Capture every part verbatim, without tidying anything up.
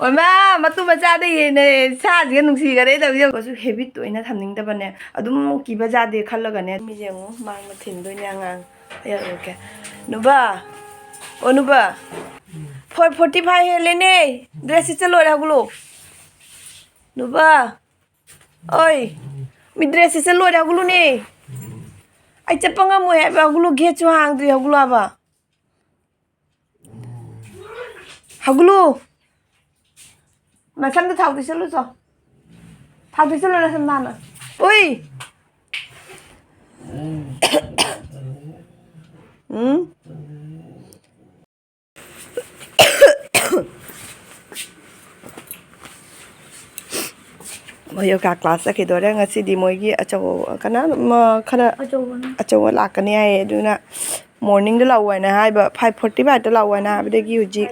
ꯑꯣꯏꯃꯥ, ꯃꯇꯨ ꯃꯆꯥꯗ ꯍꯦꯟꯅ ꯁꯥꯁꯤꯒ ꯅꯨꯡꯁꯤꯈꯔꯦ ꯇꯧꯔꯤꯁꯦ꯫ ꯑꯩꯈꯣꯏꯁꯨ ꯍꯦꯕꯤꯠꯇ ꯑꯣꯏꯅ ꯊꯝꯅꯤꯡꯗꯕꯅꯦ, ꯑꯗꯨꯝ ꯀꯤꯕ ꯌꯥꯗꯦ ꯈꯜꯂꯒꯅꯦ꯫ ꯃꯤꯁꯦ ꯌꯦꯡꯉꯨ, ꯃꯥꯡꯅ ꯊꯤꯟꯗꯣꯏꯅꯦ ꯑꯉꯥꯡ꯫ ꯑꯩ ꯍꯥꯏꯔꯛꯀꯦ꯫ ꯅꯨꯕꯥ, ꯑꯣ ꯅꯨꯕꯥ, ꯐꯣꯔ ꯐꯣꯔꯇꯤ ꯐꯥꯏꯚ ꯍꯦꯜꯂꯦꯅꯦ꯫ ꯗ꯭ꯔꯦꯁ ꯁꯤꯠꯆ ꯂꯣꯏꯔꯦ, ꯍꯧꯒꯠꯂꯣ꯫ ꯅꯨꯕꯥ, ꯑꯣꯏ, ꯃꯤ ꯗ꯭ꯔꯦꯁ ꯁꯤꯠꯆ ꯂꯣꯏꯔꯦ, ꯍꯧꯒꯠꯂꯨꯅꯦ꯫ ꯑꯩ ꯆꯠꯄ ꯉꯝꯃꯣꯏ ꯍꯥꯏꯕ, ꯍꯧꯒꯠꯂꯣ, ꯒꯦꯠꯁꯨ ꯍꯥꯡꯗ꯭ꯔꯤ, ꯍꯧꯒꯠꯂꯣ ꯍꯥꯏꯕ꯫ ꯍꯧꯒꯠꯂꯨ꯫ ꯃꯁꯝꯗ ꯊꯥꯎ ꯇꯩꯁꯜꯂꯨ ꯆꯣ꯫ ꯊꯥꯎ ꯇꯩꯁꯜꯂꯨ ꯅꯁꯝ ꯅꯥꯟꯅ꯫ ꯎꯏ꯫ ꯎꯝ? ꯃꯣꯏ ꯌꯣꯒꯥ ꯀ꯭ꯂꯥꯁ ꯆꯠꯈꯤꯗꯣꯔꯦ ꯉꯁꯤꯗꯤ꯫ ꯃꯣꯏꯒꯤ ꯑꯆꯧ-, ꯀꯅꯥ, ꯃ-, ꯈꯔ ꯑꯆꯧꯕꯅ꯫ ꯑꯆꯧꯕ ꯂꯥꯛꯀꯅꯤ ꯍꯥꯏꯌꯦ, ꯑꯗꯨꯅ ꯃꯣꯔꯅꯤꯡꯗ ꯂꯥꯛꯑꯣ ꯍꯥꯏꯅ ꯍꯥꯏꯕ, ꯐꯥꯏꯚ ꯐꯣꯔꯇꯤ ꯐꯥꯏꯚꯇ ꯂꯥꯛꯑꯣ ꯍꯥꯏꯅ ꯍꯥꯏꯕꯗꯒꯤ ꯍꯧꯖꯤꯛ,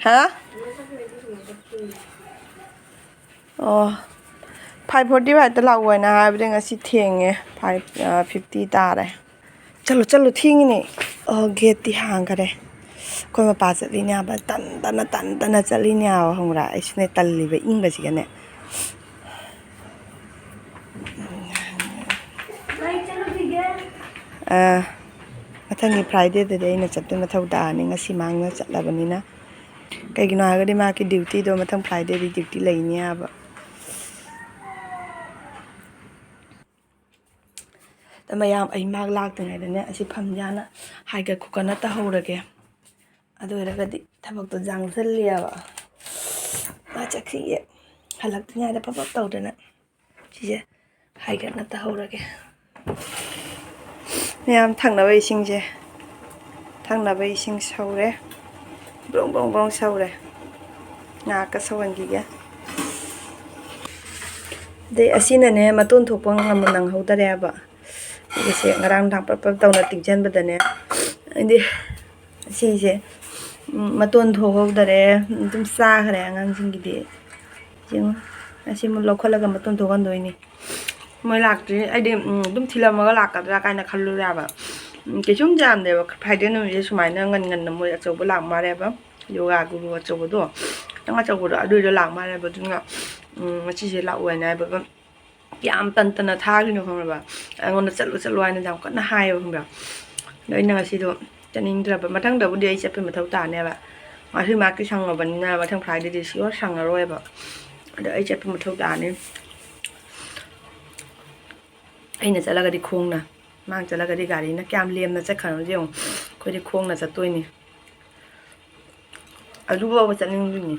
ꯍꯥ? ꯑꯣ, ꯐꯥꯏꯚ ꯐꯣꯔꯇꯤ ꯐꯥꯏꯚꯇ ꯂꯥꯛꯑꯣ ꯍꯥꯏꯅ ꯍꯥꯏꯕꯗꯒꯤ ꯉꯁꯤ ꯊꯦꯡꯉꯦ, ꯐꯥꯏꯚ ꯐꯤꯐꯇꯤ ꯇꯥꯔꯦ꯫ ꯆꯠꯂꯣ, ꯆꯠꯂꯣ, ꯊꯦꯡꯉꯤꯅꯦ꯫ ꯑꯣ, ꯒꯦꯠꯇꯤ ꯍꯥꯡꯈꯔꯦ꯫ ꯑꯩꯈꯣꯏ ꯃꯄꯥ ꯆꯠꯂꯤꯅꯦ ꯍꯥꯏꯕ, ꯇꯟꯗꯅ, ꯇꯟꯗꯅ ꯆꯠꯂꯤꯅꯦ ꯍꯥꯏꯕ, ꯈꯪꯕ꯭ꯔꯥ? ꯑꯩꯁꯨꯅꯦ ꯇꯜꯂꯤꯕ ꯏꯪꯕꯁꯤꯒꯅꯦ꯫ ꯑꯥ, ꯃꯊꯪꯒꯤ ꯐ꯭ꯔꯥꯏꯗꯦꯗꯗꯤ ꯑꯩꯅ ꯆꯠꯄꯩ ꯃꯊꯧ ꯇꯥꯔꯅꯤ, ꯉꯁꯤ ꯃꯥꯡꯅ ꯆꯠꯂꯕꯅꯤꯅ꯫ ꯀꯩꯒꯤꯅꯣ ꯍꯥꯏꯔꯒꯗꯤ ꯃꯥꯒꯤ ꯗ꯭ꯌꯨꯇꯤꯗꯣ ꯃꯊꯪ ꯐ꯭ꯔꯥꯏꯗꯦꯗꯤ ꯗ꯭ꯌꯨꯇꯤ ꯂꯩꯅꯤ ꯍꯥꯏꯕ꯫ ꯑꯗ ꯃꯌꯥꯝ, ꯑꯩ ꯃꯥ ꯂꯥꯛꯇ꯭ꯔꯤꯉꯩꯗꯅꯦ ꯑꯁꯤ ꯐꯝꯖꯥꯅ ꯍꯥꯏꯒꯠ ꯈꯣꯀꯠꯅ ꯇꯧꯍꯧꯔꯒꯦ꯫ ꯑꯗꯨ ꯑꯣꯏꯔꯒꯗꯤ ꯊꯕꯛꯇꯣ ꯌꯥꯡꯁꯜꯂꯦꯕ꯫ ꯃꯥ ꯆꯠꯈ꯭ꯔꯤꯌꯦ꯫ ꯍꯜꯂꯛꯇ꯭ꯔꯤꯉꯩꯗ ꯐꯠ ꯐꯠ ꯇꯧꯗꯅ ꯁꯤꯁꯦ ꯍꯥꯏꯒꯠꯅ ꯇꯧꯍꯧꯔꯒꯦ꯫ ꯃꯌꯥꯝ ꯊꯛꯅꯕ ꯏꯁꯤꯡꯁꯦ, ꯊꯛꯅꯕ ꯏꯁꯤꯡ ꯁꯧꯔꯦ꯫ ꯕ꯭ꯔꯣꯡ ꯕ꯭ꯔꯣꯡ ꯕ꯭ꯔꯣꯡ ꯁꯧꯔꯦ꯫ ꯉꯥꯏꯍꯥꯛꯀ ꯁꯧꯍꯟꯈꯤꯒꯦ꯫ ꯑꯗꯩ ꯑꯁꯤꯅꯅꯦ ꯃꯇꯣꯟ ꯊꯣꯛꯄ ꯉꯝ-, ꯅꯪꯍꯧꯗꯔꯦꯕ꯫ ꯑꯩꯒꯤꯁꯦ ꯉꯔꯥꯡ ꯅꯨꯡꯗꯥꯡ ꯄ꯭ꯔꯞ ꯄ꯭ꯔꯞ ꯇꯧꯅ ꯇꯤꯡꯁꯤꯟꯕꯗꯅꯦ꯫ ꯑꯩꯗꯤ ꯑꯁꯤꯁꯦ, ꯎꯝ, ꯃꯇꯣꯟ ꯊꯣꯛꯍꯧꯗꯔꯦ꯫ ꯑꯗꯨꯝ ꯆꯥꯈ꯭ꯔꯦ ꯑꯉꯥꯡꯁꯤꯡꯒꯤꯗꯤ꯫ ꯌꯦꯡꯉꯣ, ꯑꯁꯤ ꯑꯃꯨꯛ ꯂꯧꯈꯠꯂꯒ ꯃꯇꯣꯟ ꯊꯣꯛꯍꯟꯗꯣꯏꯅꯤ꯫ ꯃꯣꯏ ꯂꯥꯛꯇ꯭ꯔꯤ꯫ ꯑꯩꯗꯤ, ꯎꯝ, ꯑꯗꯨꯝ ꯊꯤꯜꯂꯝꯃꯒ ꯂꯥꯛꯀꯗ꯭ꯔꯥ ꯀꯥꯏꯅ ꯈꯜꯂꯨꯔꯦꯕ꯫ ꯎꯝ, ꯀꯩꯁꯨꯝ ꯌꯥꯝꯗꯦꯕ꯫ ꯐ꯭ꯔꯥꯏꯗꯦ ꯅꯨꯃꯤꯠꯁꯦ ꯁꯨꯃꯥꯏꯅ ꯉꯟ ꯉꯟꯅ ꯃꯣꯏ ꯑꯆꯧꯕ ꯂꯥꯛ ꯃꯥꯜꯂꯦꯕ꯫ ꯌꯣꯒꯥ ꯒꯨꯔꯨ ꯑꯆꯧꯕꯗꯣ, ꯈꯤꯇꯪ ꯑꯆꯧꯕꯗꯣ, ꯑꯗꯨꯏꯗꯣ ꯂꯥꯛ ꯃꯥꯜꯂꯦꯕ꯫ ꯑꯗꯨꯅ, ꯎꯝ, ꯉꯁꯤꯁꯦ ꯂꯥꯛꯑꯣ ꯍꯥꯏꯅ ꯍꯥꯏꯕ꯫ ꯌꯥꯝ ꯇꯟ ꯇꯟꯅ ꯊꯥꯈ꯭ꯔꯤꯅꯣ ꯈꯪꯉꯕ? ꯑꯩꯉꯣꯟꯗ "ꯆꯠꯂꯨ, ꯆꯠꯂꯨ" ꯍꯥꯏꯅ ꯌꯥꯝ ꯀꯟꯅ ꯍꯥꯏꯌꯦꯕ, ꯈꯪꯕ꯭ꯔꯥ? ꯑꯗꯣ ꯑꯩꯅ ꯉꯁꯤꯗꯣ ꯆꯠꯅꯤꯡꯗ꯭ꯔꯕ꯫ ꯃꯊꯪꯗꯕꯨꯗꯤ ꯑꯩ ꯆꯠꯄꯩ ꯃꯊꯧ ꯇꯥꯅꯦꯕ꯫ ꯉꯁꯤ ꯃꯥꯔꯛꯇꯤ ꯁꯪꯉꯕꯅꯤꯅ ꯃꯊꯪ Fridayꯗꯤ sure ꯁꯪꯉꯔꯣꯏꯕ꯫ ꯑꯗꯣ ꯑꯩ ꯆꯠꯄ ꯃꯊꯧ ꯇꯥꯅꯤ꯫ ꯑꯩꯅ ꯆꯠꯂꯒꯗꯤ ꯈꯣꯡꯅ, ꯃꯥꯅ ꯆꯠꯂꯒꯗꯤ ꯒꯥꯔꯤꯅ꯫ ꯀꯌꯥꯝ ꯂꯦꯝꯅ ꯆꯠꯈ꯭ꯔꯅꯣ ꯌꯦꯡꯉꯣ꯫ ꯑꯩꯈꯣꯏꯗꯤ ꯈꯣꯡꯅ ꯆꯠꯇꯣꯏꯅꯤ꯫ ꯑꯗꯨꯐꯥꯎꯕ ꯆꯠꯅꯤꯡꯗ꯭ꯔꯤꯅꯤ꯫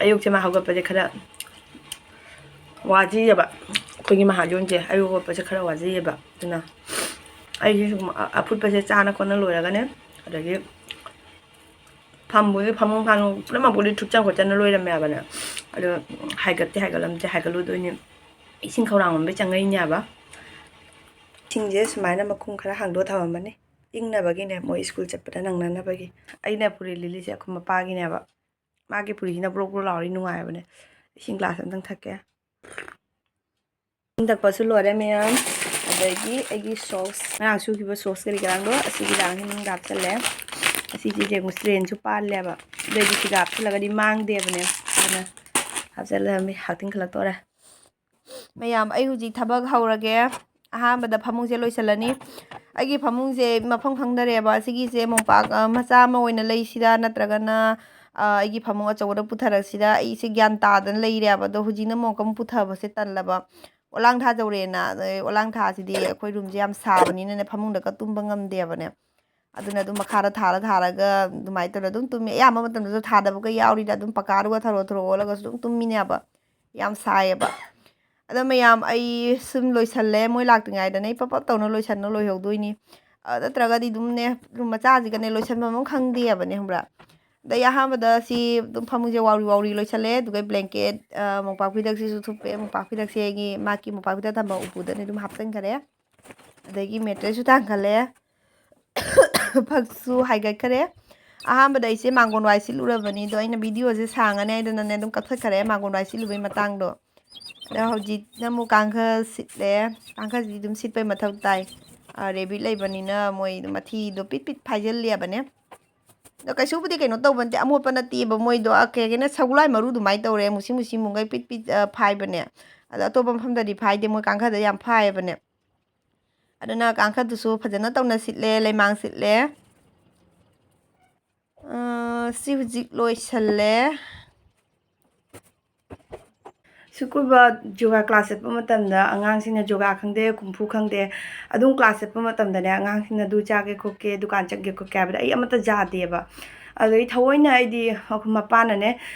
ꯑꯌꯨꯛꯁꯦ ꯃꯥ ꯍꯧꯒꯠꯄꯁꯦ ꯈꯔ ꯋꯥꯖꯩꯑꯕ꯫ ꯑꯩꯈꯣꯏꯒꯤ ꯃꯍꯥꯖꯣꯟꯁꯦ ꯑꯌꯨꯛ ꯍꯧꯒꯠꯄꯁꯦ ꯈꯔ ꯋꯥꯖꯩꯑꯕ꯫ ꯑꯗꯨꯅ ꯑꯩꯁꯦ ꯁꯨꯝ ꯑ-, ꯑꯐꯨꯠꯄꯁꯦ ꯆꯥꯅ ꯈꯣꯠꯅ ꯂꯣꯏꯔꯒꯅꯦ, ꯑꯗꯒꯤ ꯐꯝꯕꯨꯗꯤ, ꯐꯃꯨꯡ ꯐꯥꯅꯨꯡ ꯄꯨꯝꯅꯃꯛꯄꯨꯗꯤ ꯊꯨꯞꯆꯟ ꯈꯣꯠꯆꯟꯅ ꯂꯣꯏꯔꯝꯃꯦꯕꯅꯦ꯫ ꯑꯗꯣ ꯍꯥꯏꯒꯠꯇꯤ ꯍꯥꯏꯒꯠꯂꯝꯗꯦ, ꯍꯥꯏꯒꯠꯂꯨꯗꯣꯏꯅꯤ꯫ ꯏꯁꯤꯡ ꯈꯧꯔꯥꯡꯕꯩ ꯆꯪꯉꯛꯏꯅꯦꯕ꯫ ꯏꯁꯤꯡꯁꯦ ꯁꯨꯃꯥꯏꯅ ꯃꯈꯨꯝ ꯈꯔ ꯍꯥꯡꯗꯣꯛꯑ ꯊꯝꯃꯝꯃꯅꯤ, ꯏꯪꯅꯕꯒꯤꯅꯦ, ꯃꯣꯏ ꯁ꯭ꯀꯨꯜ ꯆꯠꯄꯗ ꯅꯪꯅꯅꯕꯒꯤ꯫ ꯑꯩꯅ ꯄꯨꯔꯤ ꯂꯤꯠꯂꯤꯁꯦ ꯑꯩꯈꯣꯏ ꯃꯄꯥꯒꯤꯅꯦꯕ꯫ ꯃꯥꯒꯤ ꯄꯨꯔꯤꯁꯤꯅ ꯕ꯭ꯔꯣ ꯕ꯭ꯔꯣ ꯂꯥꯎꯔꯤ, ꯅꯨꯡꯉꯥꯏꯕꯅꯦ꯫ ꯏꯁꯤꯡ ꯒ꯭ꯂꯥꯁ ꯑꯝꯇꯪ ꯊꯛꯀꯦ꯫ ꯏꯁꯤꯡ ꯊꯛꯄꯁꯨ ꯂꯣꯏꯔꯦ ꯃꯌꯥꯝ꯫ ꯑꯗꯒꯤ ꯑꯩꯒꯤ ꯁꯣꯁ, ꯉꯔꯥꯡ ꯁꯨꯈꯤꯕ ꯁꯣꯁ ꯀꯔꯤ ꯀꯔꯥꯡꯗꯣ ꯑꯁꯤꯒꯤ ꯆꯥꯡꯁꯤ ꯃꯅꯨꯡꯗ ꯍꯥꯞꯆꯜꯂꯦ꯫ ꯑꯁꯤꯁꯦ ꯌꯦꯡꯉꯨ, ꯁ꯭ꯇ꯭ꯔꯦꯟꯁꯨ ꯄꯥꯜꯂꯦꯕ꯫ ꯑꯗꯩꯗꯤ ꯁꯤꯗ ꯍꯥꯞꯆꯜꯂꯒꯗꯤ ꯃꯥꯡꯗꯦꯕꯅꯦ꯫ ꯑꯗꯨꯅ ꯍꯥꯞꯆꯜꯂꯝꯃꯤ, ꯍꯥꯞꯆꯤꯟꯈꯠꯂꯛꯇꯣꯔꯦ꯫ ꯃꯌꯥꯝ, ꯑꯩ ꯍꯧꯖꯤꯛ ꯊꯕꯛ ꯍꯧꯔꯒꯦ꯫ ꯑꯍꯥꯟꯕꯗ ꯐꯃꯨꯡꯁꯦ ꯂꯣꯏꯁꯤꯜꯂꯅꯤ꯫ ꯑꯩꯒꯤ ꯐꯃꯨꯡꯁꯦ ꯃꯐꯝ ꯈꯪꯗꯔꯦꯕ꯫ ꯑꯁꯤꯒꯤꯁꯦ ꯃꯣꯝꯄꯥꯛ, ꯑ, ꯃꯆꯥ ꯑꯃ ꯑꯣꯏꯅ ꯂꯩꯁꯤꯔꯥ, ꯅꯠꯇ꯭ꯔꯒꯅ, ꯑ, ꯑꯩꯒꯤ ꯐꯃꯨꯡ ꯑꯆꯧꯕꯗ ꯄꯨꯊꯔꯛꯁꯤꯔꯥ, ꯑꯩꯁꯦ ꯒ꯭ꯌꯥꯟ ꯇꯥꯗꯅ ꯂꯩꯔꯦꯕ꯫ ꯑꯗꯣ ꯍꯧꯖꯤꯛꯅ ꯑꯃꯨꯛ ꯑꯃꯨꯛ ꯄꯨꯊꯕꯁꯦ ꯇꯜꯂꯕ꯫ ꯑꯣꯂꯥꯡ ꯊꯥꯗꯧꯔꯦꯅ꯫ ꯑꯗꯩ ꯑꯣꯂꯥꯡ ꯊꯥꯁꯤꯗꯤ ꯑꯩꯈꯣꯏ ꯔꯨꯝꯁꯦ ꯌꯥꯝ ꯁꯥꯕꯅꯤꯅꯅꯦ, ꯐꯃꯨꯡꯗꯒ ꯇꯨꯝꯕ ꯉꯝꯗꯦꯕꯅꯦ꯫ ꯑꯗꯨꯅ ꯑꯗꯨꯝ ꯃꯈꯥꯗ ꯊꯥꯔ ꯊꯥꯔꯒ ꯑꯗꯨꯃꯥꯏꯅ ꯇꯧꯔ ꯑꯗꯨꯝ ꯇꯨꯝꯃꯤ꯫ ꯑꯌꯥꯝꯕ ꯃꯇꯝꯗꯁꯨ ꯊꯥꯗꯕꯒ ꯌꯥꯎꯔꯤꯗ, ꯑꯗꯨꯝ ꯄꯀꯥꯗꯨꯒ ꯊꯔꯣ ꯊꯔꯣ ꯑꯣꯜꯂꯒꯁꯨ ꯑꯗꯨꯝ ꯇꯨꯝꯃꯤꯅꯦꯕ꯫ ꯌꯥꯝ ꯁꯥꯏꯌꯦꯕ꯫ ꯑꯗꯣ ꯃꯌꯥꯝ, ꯑꯩ ꯁꯨꯝ ꯂꯣꯏꯁꯜꯂꯦ꯫ ꯃꯣꯏ ꯂꯥꯛꯇ꯭ꯔꯤꯉꯩꯗꯅꯦ ꯑꯩ ꯄꯞ ꯄꯞ ꯇꯧꯅ ꯂꯣꯏꯁꯟꯅ ꯂꯣꯏꯍꯧꯗꯣꯏꯅꯤ꯫ ꯑ, ꯅꯠꯇ꯭ꯔꯒꯗꯤ ꯑꯗꯨꯝꯅꯦ, ꯔꯨꯝ ꯃꯆꯥꯁꯤꯒꯅꯦ ꯂꯣꯏꯁꯟꯐꯝ ꯑꯃ ꯈꯪꯗꯦꯕꯅꯦ, ꯈꯪꯕ꯭ꯔꯥ? ꯑꯗꯩ ꯑꯍꯥꯟꯕꯗ ꯁꯤ ꯑꯗꯨꯝ ꯐꯃꯨꯡꯁꯦ ꯋꯥꯎꯔꯤ ꯋꯥꯎꯔꯤ ꯂꯣꯏꯁꯜꯂꯦ꯫ ꯑꯗꯨꯒ blanket, ꯑ, ꯃꯣꯝꯄꯥꯛ ꯐꯤꯗꯛꯁꯤꯁꯨ ꯊꯨꯞꯄꯦ꯫ ꯃꯣꯝꯄꯥꯛ ꯐꯤꯗꯛꯁꯦ ꯑꯩꯒꯤ ꯃꯥꯒꯤ ꯃꯣꯝꯄꯥꯛ ꯐꯤꯗꯛ ꯊꯝꯕ ꯎꯄꯨꯗꯅꯦ ꯑꯗꯨꯝ ꯍꯥꯞꯆꯤꯟꯈꯔꯦ꯫ ꯑꯗꯒꯤ mattressꯁꯨ ꯊꯥꯡꯒꯠꯂꯦ꯫ ꯐꯛꯁꯨ ꯍꯥꯏꯒꯠꯈꯔꯦ꯫ ꯑꯍꯥꯟꯕꯗ ꯑꯩꯁꯦ ꯃꯥꯡꯒꯣꯟ ꯋꯥꯏ ꯁꯤꯠꯂꯨꯔꯕꯅꯤ, ꯑꯗꯣ ꯑꯩꯅ videoꯁꯦ ꯁꯥꯡꯉꯅꯤ ꯍꯥꯏꯗꯅꯅꯦ ꯑꯗꯨꯝ ꯀꯛꯊꯠꯈꯔꯦ ꯃꯥꯡꯒꯣꯟ ꯋꯥꯏ ꯁꯤꯠꯂꯨꯕꯩ ꯃꯇꯥꯡꯗꯣ꯫ ꯑꯗꯣ ꯍꯧꯖꯤꯛꯅ ꯑꯃꯨꯛ ꯀꯥꯡꯈꯜ ꯁꯤꯠꯂꯦ꯫ ꯀꯥꯡꯈꯜꯁꯤꯗꯤ ꯑꯗꯨꯝ ꯁꯤꯠꯄꯩ ꯃꯊꯧ ꯇꯥꯏ꯫ ꯑ, rabbit ꯂꯩꯕꯅꯤꯅ ꯃꯣꯏ ꯃꯊꯤꯗꯣ ꯄꯤꯠ ꯄꯤꯠ ꯐꯥꯏꯖꯜꯂꯦꯕꯅꯦ꯫ ꯑꯗꯣ ꯀꯩꯁꯨꯕꯨꯗꯤ ꯀꯩꯅꯣ ꯇꯧꯕ ꯅꯠꯇꯦ, ꯑꯃꯣꯠꯄ ꯅꯠꯇꯦꯕ ꯃꯣꯏꯗꯣ꯫ ꯑ, ꯀꯩ ꯍꯥꯏꯒꯦꯅ, ꯁꯒꯣꯜꯍꯋꯥꯏ ꯃꯔꯨ ꯑꯗꯨꯃꯥꯏꯅ ꯇꯧꯔꯦ, ꯃꯨꯁꯤ ꯃꯨꯁꯤ ꯃꯨꯒꯩ ꯄꯤꯠ ꯄꯤꯠ, ꯑ, ꯐꯥꯏꯕꯅꯦ꯫ ꯑꯗꯣ ꯑꯇꯣꯞꯄ ꯃꯐꯝꯗꯗꯤ ꯐꯥꯏꯗꯦ, ꯃꯣꯏ ꯀꯥꯡꯈꯗ ꯌꯥꯝ ꯐꯥꯏꯌꯦꯕꯅꯦ꯫ ꯑꯗꯨꯅ ꯀꯥꯡꯈꯗꯨꯁꯨ ꯐꯖꯅ ꯇꯧꯅ ꯁꯤꯠꯂꯦ, ꯂꯩꯃꯥꯡ ꯁꯤꯠꯂꯦ꯫ ꯑ, ꯁꯤ ꯍꯧꯖꯤꯛ ꯂꯣꯏꯁꯜꯂꯦ꯫ ꯁ꯭ꯀꯨꯜꯗ ꯌꯣꯒꯥ ꯀ꯭ꯂꯥꯁ ꯆꯠꯄ ꯃꯇꯝꯗ ꯑꯉꯥꯡꯁꯤꯡꯅ ꯌꯣꯒꯥ ꯈꯪꯗꯦ, ꯀꯨꯝꯐꯨ ꯈꯪꯗꯦ, ꯑꯗꯨꯝ ꯀ꯭ꯂꯥꯁ ꯆꯠꯄ ꯃꯇꯝꯗꯅꯦ, ꯑꯉꯥꯡꯁꯤꯡꯅ ꯑꯗꯨ ꯆꯥꯒꯦ ꯈꯣꯠꯀꯦ, ꯗꯨꯀꯥꯟ ꯆꯠꯀꯦ ꯈꯣꯠꯀꯦ ꯍꯥꯏꯕꯗ ꯑꯩ ꯑꯃꯠꯇ ꯌꯥꯗꯦꯕ꯫ ꯑꯗꯩ ꯊꯑꯣꯏꯅ ꯑꯩꯗꯤ ꯑꯩꯈꯣꯏ ꯃꯄꯥꯅꯅꯦ,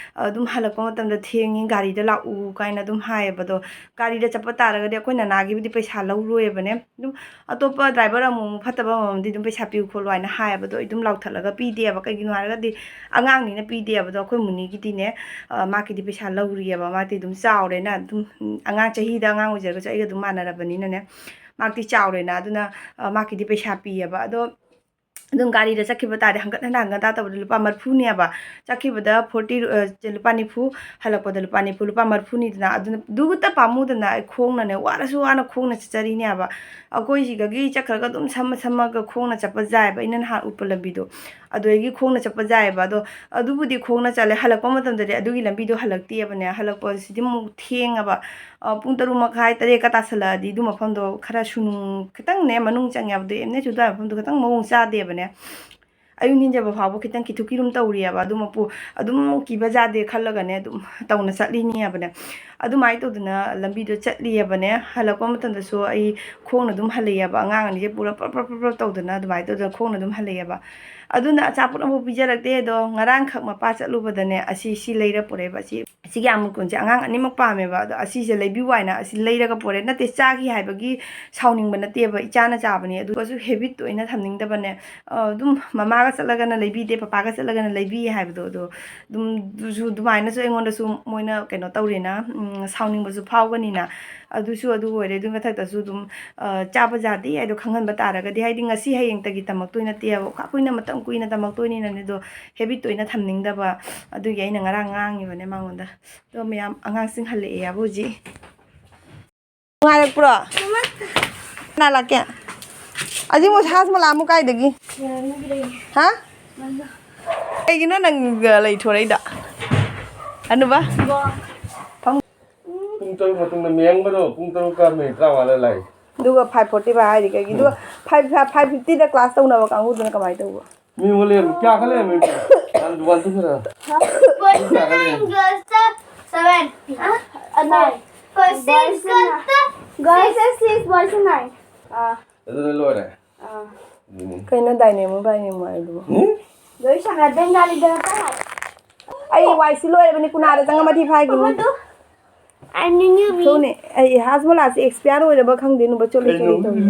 ꯑꯗꯨꯝ ꯍꯜꯂꯛꯄ ꯃꯇꯝꯗ ꯊꯦꯡꯉꯤ, ꯒꯥꯔꯤꯗ ꯂꯥꯛꯎ ꯀꯥꯏꯅ ꯑꯗꯨꯝ ꯍꯥꯏꯌꯦꯕ꯫ ꯑꯗꯣ ꯒꯥꯔꯤꯗ ꯆꯠꯄ ꯇꯥꯔꯒꯗꯤ ꯑꯩꯈꯣꯏ ꯅꯅꯥꯒꯤꯕꯨꯗꯤ ꯄꯩꯁꯥ ꯂꯧꯔꯣꯏꯕꯅꯦ꯫ ꯑꯗꯨꯝ ꯑꯇꯣꯞꯄ ꯗ꯭ꯔꯥꯏꯚꯔ ꯑꯃꯨꯛ ꯑꯃꯨꯛ ꯐꯠꯇꯕ ꯑꯃꯃꯝꯗꯤ ꯑꯗꯨꯝ ꯄꯩꯁꯥ ꯄꯤꯌꯨ ꯈꯣꯠꯂꯨ ꯍꯥꯏꯅ ꯍꯥꯏꯌꯦꯕ꯫ ꯑꯗꯣ ꯑꯩ ꯑꯗꯨꯝ ꯂꯥꯎꯊꯠꯂꯒ ꯄꯤꯗꯦꯕ꯫ ꯀꯩꯒꯤꯅꯣ ꯍꯥꯏꯔꯒꯗꯤ ꯑꯉꯥꯡꯅꯤꯅ ꯄꯤꯗꯦꯕ꯫ ꯑꯗꯣ ꯑꯩꯈꯣꯏ ꯃꯨꯅꯤꯒꯤꯗꯤꯅꯦ, ꯑ, ꯃꯥꯒꯤꯗꯤ ꯄꯩꯁꯥ ꯂꯧꯔꯤꯑꯕ꯫ ꯃꯥꯗꯤ ꯑꯗꯨꯝ ꯆꯥꯎꯔꯦꯅ ꯑꯗꯨꯝ, ꯎꯝ, ꯑꯉꯥꯡ ꯆꯍꯤꯗ ꯑꯉꯥꯡ ꯑꯣꯏꯖꯔꯒꯁꯨ ꯑꯩꯒ ꯑꯗꯨꯝ ꯃꯥꯟꯅꯔꯕꯅꯤꯅꯅꯦ, ꯃꯥꯗꯤ ꯆꯥꯎꯔꯦꯅ꯫ ꯑꯗꯨꯅ, ꯑ, ꯃꯥꯒꯤꯗꯤ ꯄꯩꯁꯥ ꯄꯤꯌꯦꯕ꯫ ꯑꯗꯣ ꯑꯗꯨꯝ ꯒꯥꯔꯤꯗ ꯆꯠꯈꯤꯕ ꯇꯥꯔꯗꯤ ꯍꯟꯒꯠ ꯍꯟꯗ, ꯍꯟꯒꯠ ꯍꯟꯗ ꯇꯧꯕꯗ ꯂꯨꯄꯥ ꯃꯔꯤꯐꯨꯅꯦꯕ꯫ ꯆꯠꯈꯤꯕꯗ ꯐꯣꯔꯇꯤ, ꯑ, ꯂꯨꯄꯥ ꯅꯤꯐꯨ, ꯍꯜꯂꯛꯄꯗ ꯂꯨꯄꯥ ꯅꯤꯐꯨ, ꯂꯨꯄꯥ ꯃꯔꯤꯐꯨꯅꯤꯗꯅ꯫ ꯑꯗꯨꯅ ꯑꯗꯨꯇ ꯄꯥꯝꯃꯨꯗꯅ ꯑꯩ ꯈꯣꯡꯅꯅꯦ, ꯋꯥꯔꯁꯨ ꯋꯥꯅ ꯈꯣꯡꯅ ꯆꯠꯆꯔꯤꯅꯦꯕ꯫ ꯑꯩꯈꯣꯏ ꯁꯤꯗꯒꯤ ꯆꯠꯈ꯭ꯔꯒ ꯑꯗꯨꯝ ꯁꯝꯃ ꯁꯝꯃꯒ ꯈꯣꯡꯅ ꯆꯠꯄ ꯌꯥꯏꯑꯕ, ꯑꯩꯅ ꯅꯍꯥꯟ ꯎꯠꯄ ꯂꯝꯕꯤꯗꯣ꯫ ꯑꯗꯨꯗꯒꯤ ꯈꯣꯡꯅ ꯆꯠꯄ ꯌꯥꯏꯑꯕ꯫ ꯑꯗꯣ ꯑꯗꯨꯕꯨꯗꯤ ꯈꯣꯡꯅ ꯆꯠꯂꯦ, ꯍꯜꯂꯛꯄ ꯃꯇꯝꯗꯗꯤ ꯑꯗꯨꯒꯤ ꯂꯝꯕꯤꯗꯣ ꯍꯜꯂꯛꯇꯦꯕꯅꯦ꯫ ꯍꯜꯂꯛꯄꯁꯤꯗꯤ ꯑꯃꯨꯛ ꯊꯦꯡꯉꯕ꯫ ꯑ, ꯄꯨꯡ ꯇꯔꯨꯛ ꯃꯈꯥꯏ, ꯇꯔꯦꯠꯀ ꯇꯥꯁꯜꯂꯛꯑꯗꯤ ꯑꯗꯨ ꯃꯐꯝꯗꯣ ꯈꯔ ꯁꯨꯅꯨꯡ ꯈꯤꯇꯪꯅꯦ ꯃꯅꯨꯡ ꯆꯪꯉꯦ ꯍꯥꯏꯕꯗꯣ, ꯑꯦꯝ ꯑꯦꯁ ꯑꯗꯨꯋꯥꯏ ꯃꯐꯝꯗꯣ ꯈꯤꯇꯪ ꯃꯑꯣꯡ ꯆꯥꯗꯦꯕꯅꯦ꯫ ꯑꯌꯨꯛ ꯅꯤꯡꯖꯕ ꯐꯥꯎꯕ ꯈꯤꯇꯪ ꯀꯤꯊꯨꯛ ꯀꯤꯔꯨꯝ ꯇꯧꯔꯤꯑꯕ꯫ ꯑꯗꯨ ꯃꯄꯨ ꯑꯗꯨꯝ ꯀꯤꯕ ꯌꯥꯗꯦ ꯈꯜꯂꯒꯅꯦ ꯑꯗꯨꯝ ꯇꯧꯅ ꯆꯠꯂꯤꯅꯦꯕꯅꯦ꯫ ꯑꯗꯨꯃꯥꯏꯅ ꯇꯧꯗꯅ ꯂꯝꯕꯤꯗꯣ ꯆꯠꯂꯤꯑꯕꯅꯦ꯫ ꯍꯜꯂꯛꯄ ꯃꯇꯝꯗꯁꯨ ꯑꯩ ꯈꯣꯡꯅ ꯑꯗꯨꯝ ꯍꯜꯂꯛꯑꯦꯕ꯫ ꯑꯉꯥꯡ ꯑꯅꯤꯁꯦ ꯄꯨꯔ ꯄ꯭ꯔꯞ ꯄ꯭ꯔꯞ ꯄ꯭ꯔꯞ ꯄ꯭ꯔꯞ ꯇꯧꯗꯅ ꯑꯗꯨꯃꯥꯏꯅ ꯇꯧꯗꯅ ꯈꯣꯡꯅ ꯑꯗꯨꯝ ꯍꯜꯂꯛꯑꯦꯕ꯫ ꯑꯗꯨꯅ ꯑꯆꯥꯄꯣꯠ ꯑꯃꯐꯥꯎ ꯄꯤꯖꯔꯛꯇꯦ꯫ ꯑꯗꯣ ꯉꯔꯥꯡꯈꯛ ꯃꯄꯥ ꯆꯠꯂꯨꯕꯗꯅꯦ, ꯑꯁꯤ, ꯁꯤ ꯂꯩꯔ ꯄꯨꯔꯛꯑꯦꯕ꯫ ꯑꯁꯤ, ꯑꯁꯤꯒꯤ ꯑꯃꯨꯜ ꯀꯨꯟꯁꯦ ꯑꯉꯥꯡ ꯑꯅꯤꯃꯛ ꯄꯥꯝꯃꯦꯕ꯫ ꯑꯗꯣ ꯑꯁꯤꯁꯦ ꯂꯩꯕꯤꯌꯨ ꯍꯥꯏꯅ ꯑꯁꯤ ꯂꯩꯔꯒ ꯄꯨꯔꯛꯑꯦ꯫ ꯅꯠꯇꯦ, ꯆꯥꯈꯤ ꯍꯥꯏꯕꯒꯤ ꯁꯥꯎꯅꯤꯡꯕ ꯅꯠꯇꯦꯕ, ꯏꯆꯥꯅ ꯆꯥꯕꯅꯤ꯫ ꯑꯗꯨꯒꯁꯨ ꯍꯦꯕꯤꯠꯇꯣ ꯑꯩꯅ ꯊꯝꯅꯤꯡꯗꯕꯅꯦ꯫ ꯑ, ꯑꯗꯨꯝ ꯃꯃꯥꯒ ꯆꯠꯂꯒꯅ ꯂꯩꯕꯤꯗꯦ, ꯄꯄꯥꯒ ꯆꯠꯂꯒꯅ ꯂꯩꯕꯤ ꯍꯥꯏꯕꯗꯣ, ꯑꯗꯣ ꯑꯗꯨꯝ ꯑꯗꯨꯁꯨ ꯑꯗꯨꯃꯥꯏꯅꯁꯨ ꯑꯩꯉꯣꯟꯗꯁꯨ ꯃꯣꯏꯅ ꯀꯩꯅꯣ ꯇꯧꯔꯦꯅ, ꯎꯝ, ꯁꯥꯎꯅꯤꯡꯕꯁꯨ ꯐꯥꯎꯒꯅꯤꯅ꯫ ꯑꯗꯨꯁꯨ ꯑꯗꯨ ꯑꯣꯏꯔꯦ꯫ ꯑꯗꯨꯒꯤ ꯃꯊꯛꯇꯁꯨ ꯑꯗꯨꯝ, ꯑ, ꯆꯥꯕ ꯌꯥꯗꯦ ꯍꯥꯏꯗꯣ ꯈꯪꯍꯟꯕ ꯇꯥꯔꯒꯗꯤ, ꯍꯥꯏꯗꯤ ꯉꯁꯤ ꯍꯌꯦꯡꯇꯒꯤ ꯇꯝꯃꯛꯇꯣꯏ ꯅꯠꯇꯦꯕ, ꯀꯨꯏꯅ, ꯃꯇꯝ ꯀꯨꯏꯅ ꯇꯝꯃꯛꯇꯣꯏꯅꯤꯅꯅꯦ꯫ ꯑꯗꯣ ꯍꯦꯕꯤꯠꯇꯣ ꯑꯩꯅ ꯊꯝꯅꯤꯡꯗꯕ, ꯑꯗꯨꯒꯤ ꯑꯩꯅ ꯉꯔꯥꯡ ꯉꯥꯡꯉꯤꯕꯅꯦ ꯃꯉꯣꯟꯗ꯫ ꯑꯗꯣ ꯃꯌꯥꯝ ꯑꯉꯥꯡꯁꯤꯡ ꯍꯜꯂꯛꯑꯦ ꯍꯥꯏꯕ ꯍꯧꯖꯤꯛ꯫ ꯅꯨꯡꯉꯥꯏꯔꯛꯄ꯭ꯔꯣ? ꯀꯅꯥ ꯂꯥꯛꯀꯦ? ꯑꯁꯤꯕꯨ ꯍꯥꯖꯃꯣꯂꯥ ꯑꯃꯨꯛ ꯀꯥꯏꯗꯒꯤ? ꯍꯥ? ꯀꯩꯒꯤꯅꯣ ꯅꯪꯒ ꯂꯩꯊꯣꯔꯛꯏꯗꯣ? ꯑꯅꯨꯕ? ꯄꯨꯡ ꯇꯔꯨꯛ ꯃꯇꯨꯡꯗ ꯃꯦꯡꯕꯗꯣ ꯄꯨꯡ ꯇꯔꯨꯛꯀ ꯃꯤꯅꯤꯠ ꯇꯔꯥꯃꯉꯥꯗ ꯂꯥꯛꯏ꯫ ꯑꯗꯨꯒ five forty five ꯍꯥꯏꯗꯤ ꯀꯩꯒꯤ? ꯑꯗꯨꯒ five, five fiftyꯗ class ꯇꯧꯅꯕ ꯀꯥꯡꯕꯨꯗꯨꯅ ꯀꯃꯥꯏꯅ ꯇꯧꯕ? ꯃꯤ ꯑꯃ ꯂꯩꯔꯝꯃꯤ꯫ ꯀꯌꯥ ꯈꯛ ꯂꯩꯔꯝꯃꯤ? ꯌꯥꯝ ꯗꯨꯀꯥꯟ ꯆꯠꯈ꯭ꯔꯦ꯫ First nine, class seven. ꯑ, nine. First six, class girls six, boys nine. ꯑꯥ꯫ ꯑꯗꯨꯅ ꯂꯣꯏꯔꯦ꯫ ꯑꯥ꯫ ꯎꯝ꯫ ꯀꯩꯅꯣ dynamo dynamo ꯍꯥꯏꯗꯨꯕꯣ? ꯎꯝ? ꯂꯣꯏ ꯁꯥꯟꯅ ꯕꯦꯡꯒꯥꯂꯤꯗ ꯉꯥꯛꯇ ꯍꯥꯏ꯫ ꯑꯩ ꯋꯥꯏꯁꯤ ꯂꯣꯏꯔꯕꯅꯤ, ꯀꯨꯅꯥꯗ ꯆꯪꯉ ꯃꯊꯤ ꯐꯥꯏꯈꯤꯅꯤ꯫ ꯑꯃꯗꯨ꯫ ꯑꯩ ꯅꯤꯅꯤ ꯃꯤ꯫ ꯊꯨꯅꯤ꯫ ꯑꯩ ꯍꯥꯖꯃꯣꯂꯥꯁꯦ expire ꯑꯣꯏꯔꯕ ꯈꯪꯗꯦ, ꯅꯨꯕ ꯆꯣꯠꯂꯤ ꯆꯣꯠꯂꯤ ꯀꯩꯅꯣ? ꯇꯧꯔꯤ꯫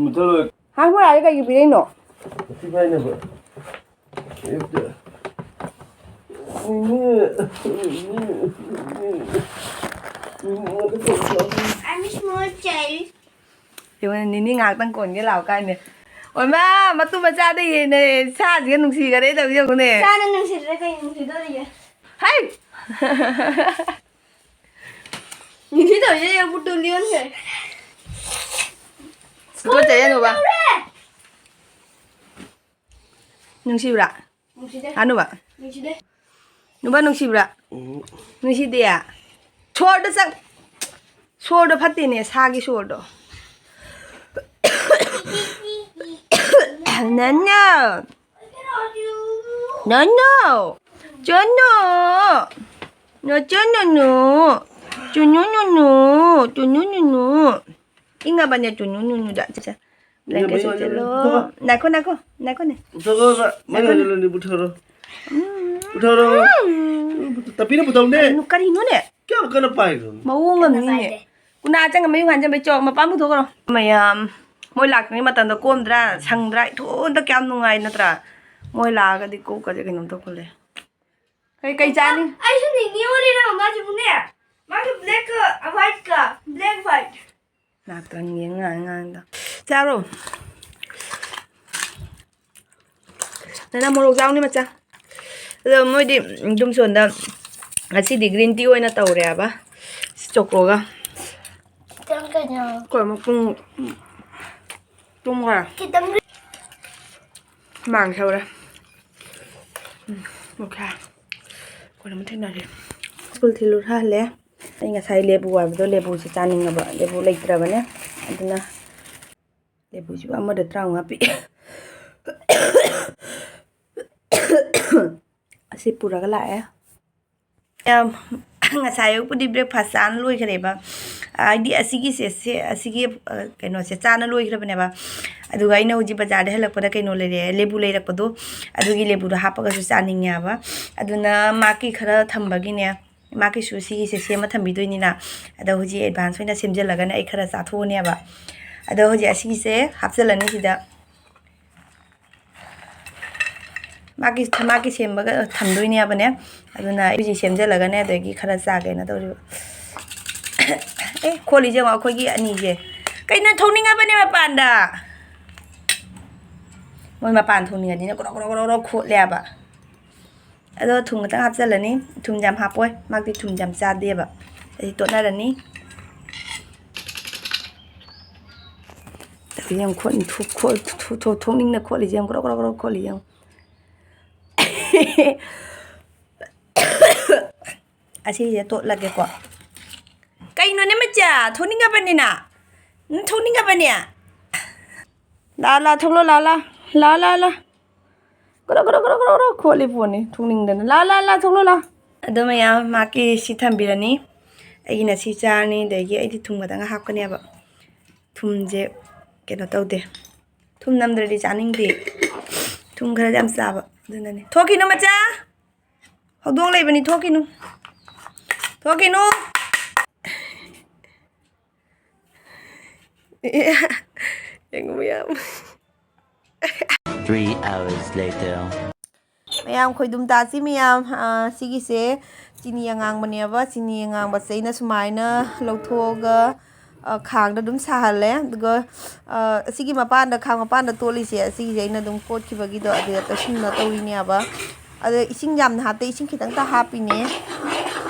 ꯃꯨꯊꯠꯂꯣꯏ꯫ ꯍꯥꯖꯃꯣꯂꯥꯁꯦ ꯀꯩꯒꯤ ꯄꯤꯔꯛꯏꯅꯣ? ꯃꯊꯤ ꯐꯥꯏꯅꯕ꯫ ꯑꯌꯨꯛꯇ꯫ I'm a small child. ꯌꯦꯡꯉꯨꯅꯦ, ꯅꯤꯅꯤ ꯉꯥꯏꯍꯥꯛꯇꯪ ꯀꯣꯟꯒꯦ ꯂꯥꯛꯑꯣ ꯀꯥꯏꯅꯦ꯫ ꯑꯣꯏꯃꯥ, ꯃꯇꯨ ꯃꯆꯥꯗ ꯍꯦꯟꯅ ꯁꯥꯁꯤꯒ ꯅꯨꯡꯁꯤꯈꯔꯦ ꯇꯧꯔꯤꯁꯦ ꯌꯦꯡꯉꯨꯅꯦ꯫ ꯁꯥꯅ ꯅꯨꯡꯁꯤꯗ꯭ꯔꯦ ꯀꯩ ꯅꯨꯡꯁꯤꯗꯣꯔꯤꯒꯦ? ꯍꯩ! ꯅꯨꯡꯁꯤ ꯇꯧꯔꯤꯁꯦ ꯌꯦꯡꯉꯨ, ꯄꯨꯇꯨ ꯂꯤꯑꯣꯟꯈ꯭ꯔꯦ꯫ ꯇꯨꯀꯠꯆꯩꯌꯦ, ꯅꯨꯕ꯫ ꯇꯧꯔꯦ! ꯅꯨꯡꯁꯤꯕ꯭ꯔꯥ? ꯅꯨꯡꯁꯤꯗꯦ꯫ ꯑꯅꯨꯕ? ꯅꯨꯡꯁꯤꯗꯦ꯫ ꯅꯨꯕ ꯅꯨꯡꯁꯤꯕ꯭ꯔꯥ? ꯎꯝ꯫ ꯅꯨꯡꯁꯤꯗꯦ? ꯁꯣꯔꯗꯣ ꯆꯪ-, ꯁꯣꯔꯗꯣ ꯐꯠꯇꯦꯅꯦ, ꯁꯥꯒꯤ ꯁꯣꯔꯗꯣ꯫ ꯅꯟꯅ꯫ ꯅꯟꯅ꯫ ꯆꯟꯅ꯫ ꯅꯆꯟꯅꯅꯨ꯫ ꯆꯨꯅꯨꯅꯨꯅꯨ꯫ ꯆꯨꯅꯨꯅꯨꯅꯨ꯫ ꯏꯪꯉꯕꯅꯦ ꯆꯨꯅꯨꯅꯨꯅꯨꯗ꯫ ꯁꯦ, ꯁꯦ꯫ ꯕ꯭ꯂꯦꯡꯀꯦꯠ ꯁꯨꯞꯆꯜꯂꯣ꯫ ꯉꯥꯏꯈꯣ, ꯉꯥꯏꯈꯣ, ꯉꯥꯏꯈꯣꯅꯦ꯫ ꯄꯨꯊꯣꯔꯛꯑꯣ, ꯃꯩ ꯉꯥꯏꯈꯣꯅꯦ꯫ ꯉꯥꯜꯍꯜꯂꯣꯅꯦ, ꯄꯨꯊꯣꯔꯛꯑꯣ꯫ ꯎꯝ꯫ ꯄꯨꯊꯣꯔꯛꯑꯣ꯫ ꯎꯝ꯫ ꯇꯥꯄꯤꯅ ꯄꯨꯊꯣꯛꯅꯦ꯫ ꯀꯔꯤꯅꯣ-, ꯀꯔꯤꯅꯣꯅꯦ? ꯀꯌꯥꯝ ꯀꯟꯅ ꯄꯥꯏꯅꯣ? ꯃꯑꯣꯡ ꯑꯃꯅꯤꯅꯦ꯫ ꯀꯟꯅ ꯄꯥꯏꯗꯦ꯫ ꯀꯨꯅꯥ ꯆꯪꯉ ꯃꯌꯨꯝ ꯍꯟꯖꯟꯕꯩ ꯆꯣ, ꯃꯄꯥꯟ ꯄꯨꯊꯣꯛꯈ꯭ꯔꯣ꯫ ꯃꯌꯥꯝ, ꯃꯣꯏ ꯂꯥꯛꯇ꯭ꯔꯤꯉꯩ ꯃꯇꯝꯗ ꯀꯣꯝꯗ꯭ꯔꯥ, ꯁꯪꯗ꯭ꯔꯥ, ꯏꯊꯣꯟꯇ ꯀꯌꯥꯝ ꯅꯨꯡꯉꯥꯏ ꯅꯠꯇ꯭ꯔꯥ? ꯃꯣꯏ ꯂꯥꯛꯑꯒꯗꯤ ꯀꯣꯛꯀꯁꯦ ꯀꯩꯅꯣꯝ ꯇꯧꯈꯠꯂꯦ꯫ ꯀꯩ, ꯀꯩ ꯆꯥꯅꯤ? ꯑꯩꯁꯨ ꯅꯤꯅꯤ ꯑꯣꯜꯂꯤꯔꯣ ꯃꯥꯁꯤꯕꯨꯅꯦ? ꯃꯥꯒꯤ blackꯀ whiteꯀ, black white꯫ ꯉꯥꯛꯇꯪ ꯌꯦꯡ ꯉꯥꯡ ꯉꯥꯡꯗ꯫ ꯆꯥꯔꯣ꯫ ꯅꯅꯥ ꯃꯣꯔꯣꯛ ꯆꯥꯎꯅꯤ ꯃꯆꯥ꯫ ꯑꯗꯣ ꯃꯣꯏꯗꯤ ꯑꯗꯨꯝ ꯁꯣꯟꯗ ꯉꯁꯤꯗꯤ green tea ꯑꯣꯏꯅ ꯇꯧꯔꯦꯕ꯫ ꯆꯣꯀꯣꯒ꯫ ꯈꯤꯇꯪ ꯀꯩꯅꯣ꯫ ꯑꯩꯈꯣꯏ ꯑꯃꯨꯛ ꯄꯨꯡ ꯇꯨꯝꯈ꯭ꯔꯦ꯫ ꯈꯤꯇꯪ꯫ ꯍꯨꯃꯥꯡ ꯁꯧꯔꯦ꯫ ꯎꯝ, ꯑꯣꯀꯦ꯫ ꯀꯣꯟ ꯑꯃ ꯊꯦꯡꯅꯔꯦ꯫ ꯁ꯭ꯀꯨꯜ ꯊꯤꯜꯂꯨꯔ ꯍꯜꯂꯦ꯫ ꯑꯩ ꯉꯁꯥꯏ ꯂꯦꯕꯨ ꯍꯥꯏꯕꯗꯣ, ꯂꯦꯕꯨꯁꯦ ꯆꯥꯅꯤꯡꯉꯕ, ꯂꯦꯕꯨ ꯂꯩꯇ꯭ꯔꯕꯅꯦ꯫ ꯑꯗꯨꯅ ꯂꯦꯕꯨꯁꯤꯕꯨ ꯑꯃꯗ ꯇꯔꯥꯃꯉꯥ ꯄꯤ꯫ ꯑꯁꯤ ꯄꯨꯔꯒ ꯂꯥꯛꯑꯦ꯫ ꯌꯥꯝ, ꯉꯁꯥꯏ ꯑꯌꯨꯛꯄꯨꯗꯤ breakfast ꯆꯥꯅ ꯂꯣꯏꯈ꯭ꯔꯦꯕ꯫ ꯍꯥꯏꯗꯤ ꯑꯁꯤꯒꯤꯁꯦ, ꯁꯦ, ꯑꯁꯤꯒꯤ, ꯑ, ꯀꯩꯅꯣꯁꯦ ꯆꯥꯅ ꯂꯣꯏꯈ꯭ꯔꯕꯅꯦꯕ꯫ ꯑꯗꯨꯒ ꯑꯩꯅ ꯍꯧꯖꯤꯛ ꯕꯖꯥꯔꯗ ꯍꯜꯂꯛꯄꯗ ꯀꯩꯅꯣ ꯂꯩꯔꯛꯑꯦ, ꯂꯦꯕꯨ ꯂꯩꯔꯛꯄꯗꯣ, ꯑꯗꯨꯒꯤ ꯂꯦꯕꯨꯗꯣ ꯍꯥꯞꯄꯒꯁꯨ ꯆꯥꯅꯤꯡꯉꯦꯕ꯫ ꯑꯗꯨꯅ ꯃꯥꯒꯤ ꯈꯔ ꯊꯝꯕꯒꯤꯅꯦ, ꯃꯥꯒꯤꯁꯨ ꯁꯤꯒꯤꯁꯦ ꯁꯦꯝꯃ ꯊꯝꯕꯤꯗꯣꯏꯅꯤꯅ꯫ ꯑꯗꯣ ꯍꯧꯖꯤꯛ advance ꯑꯣꯏꯅ ꯁꯦꯝꯖꯤꯜꯂꯒꯅꯦ ꯑꯩ ꯈꯔ ꯆꯥꯊꯣꯛꯑꯅꯦꯕ꯫ ꯑꯗꯣ ꯍꯧꯖꯤꯛ ꯑꯁꯤꯒꯤꯁꯦ ꯍꯥꯞꯆꯤꯜꯂꯅꯤ ꯁꯤꯗ꯫ ꯃꯥꯒꯤ, ꯃꯥꯒꯤ ꯁꯦꯝꯕꯒ ꯊꯝꯗꯣꯏꯅꯦꯕꯅꯦ꯫ ꯑꯗꯨꯅ ꯑꯩ ꯍꯧꯖꯤꯛ ꯁꯦꯝꯖꯤꯜꯂꯒꯅꯦ, ꯑꯗꯒꯤ ꯈꯔ ꯆꯥꯒꯦꯅ ꯇꯧꯔꯤꯕ꯫ ꯑꯦ, ꯈꯣꯠꯂꯤꯁꯦ ꯌꯦꯡꯉꯣ, ꯑꯩꯈꯣꯏꯒꯤ ꯑꯅꯤꯁꯦ꯫ ꯀꯩꯅꯣ, ꯊꯣꯛꯅꯤꯡꯉꯕꯅꯦ ꯃꯄꯥꯟꯗ꯫ ꯃꯣꯏ ꯃꯄꯥꯟ ꯊꯣꯛꯅꯤꯡꯉꯗꯤꯅꯦ ꯀ꯭ꯔꯣꯛ ꯀ꯭ꯔꯣꯛ ꯀ꯭ꯔꯣꯛ ꯀ꯭ꯔꯣꯛ ꯈꯣꯠꯂꯦꯕ꯫ ꯑꯗꯣ ꯊꯨꯝ ꯈꯛꯇꯪ ꯍꯥꯞꯆꯤꯜꯂꯅꯤ꯫ ꯊꯨꯝ ꯌꯥꯝ ꯍꯥꯞꯄꯣꯏ, ꯃꯥꯗꯤ ꯊꯨꯝ ꯌꯥꯝ ꯆꯥꯗꯦꯕ꯫ ꯑꯩ ꯇꯣꯠꯅꯔꯅꯤ꯫ ꯑꯗꯨ ꯌꯦꯡꯉꯨ, ꯈꯣꯠ-, ꯊꯣꯛ-, ꯊꯣꯛ-, ꯊꯣꯛ-, ꯊꯣꯛꯅꯤꯡꯅ ꯈꯣꯠꯂꯤꯁꯦ ꯌꯦꯡꯉꯨ, ꯀ꯭ꯔꯣꯛ ꯀ꯭ꯔꯣꯛ ꯀ꯭ꯔꯣꯛ ꯈꯣꯠꯂꯤ ꯌꯦꯡꯉꯨ꯫ ꯑꯁꯤꯁꯦ ꯇꯣꯠꯂꯒꯦꯀꯣ꯫ ꯀꯩꯅꯣꯅꯦ ꯃꯆꯥ, ꯊꯣꯛꯅꯤꯡꯉꯕꯅꯤꯅ? ꯎꯝ, ꯊꯣꯛꯅꯤꯡꯉꯕꯅꯦ? ꯂꯥ, ꯂꯥ, ꯊꯣꯛꯂꯣ, ꯂꯥ, ꯂꯥ꯫ ꯂꯥ, ꯂꯥ, ꯂꯥ꯫ ꯀ꯭ꯔꯣ, ꯀ꯭ꯔꯣ, ꯀ꯭ꯔꯣ, ꯀ꯭ꯔꯣ, ꯀ꯭ꯔꯣ ꯈꯣꯠꯂꯤ ꯄꯣꯠꯅꯤ, ꯊꯣꯛꯅꯤꯡꯗꯅ꯫ ꯂꯥ, ꯂꯥ, ꯂꯥ, ꯊꯣꯛꯂꯣ, ꯂꯥ꯫ ꯑꯗꯣ ꯃꯌꯥꯝ, ꯃꯥꯒꯤ ꯁꯤ ꯊꯝꯕꯤꯔꯅꯤ꯫ ꯑꯩꯒꯤꯅ ꯁꯤ ꯆꯥꯔꯅꯤ, ꯑꯗꯒꯤ ꯑꯩꯗꯤ ꯊꯨꯝ ꯈꯛꯇꯪ ꯍꯥꯞꯀꯅꯦꯕ꯫ ꯊꯨꯝꯁꯦ ꯀꯩꯅꯣ ꯇꯧꯗꯦ꯫ ꯊꯨꯝ ꯅꯝꯗ꯭ꯔꯗꯤ ꯆꯥꯅꯤꯡꯗꯦ꯫ ꯊꯨꯝ ꯈꯔ ꯌꯥꯝ ꯆꯥꯕ, ꯑꯗꯨꯅꯅꯦ꯫ ꯊꯣꯛꯈꯤꯅꯨ ꯃꯆꯥ! ꯍꯧꯗꯣꯡ ꯂꯩꯕꯅꯤ, ꯊꯣꯛꯈꯤꯅꯨ꯫ ꯊꯣꯛꯈꯤꯅꯨ! ꯌꯦꯡꯉꯨ ꯃꯌꯥꯝ꯫ Three hours later. ꯃꯌꯥꯝ ꯈꯣꯏꯗꯨꯝ ꯇꯥꯁꯤ ꯃꯌꯥꯝ꯫ ꯑꯥ, ꯁꯤꯒꯤꯁꯦ ꯆꯤꯅꯤ ꯑꯉꯥꯡꯕꯅꯦꯕ꯫ ꯆꯤꯅꯤ ꯑꯉꯥꯡꯕꯁꯦ ꯑꯩꯅ ꯁꯨꯃꯥꯏꯅ ꯂꯧꯊꯣꯛꯑꯒ, ꯑꯥ, ꯈꯥꯡꯗ ꯑꯗꯨꯝ ꯁꯥꯍꯜꯂꯦ꯫ ꯑꯗꯨꯒ, ꯑꯥ, ꯑꯁꯤꯒꯤ ꯃꯄꯥꯟꯗ, ꯈꯥꯡ ꯃꯄꯥꯟꯗ ꯇꯣꯠꯂꯤꯁꯦ, ꯑꯁꯤꯒꯤꯁꯦ ꯑꯩꯅ ꯑꯗꯨꯝ ꯀꯣꯠꯈꯤꯕꯒꯤꯗꯣ ꯑꯗꯨꯗ ꯇꯩꯁꯤꯟꯅ ꯇꯧꯔꯤꯅꯦꯕ꯫ ꯑꯗꯣ ꯏꯁꯤꯡ ꯌꯥꯝꯅ ꯍꯥꯞꯇꯦ, ꯏꯁꯤꯡ ꯈꯤꯇꯪꯇ ꯍꯥꯞꯄꯤꯅꯦ꯫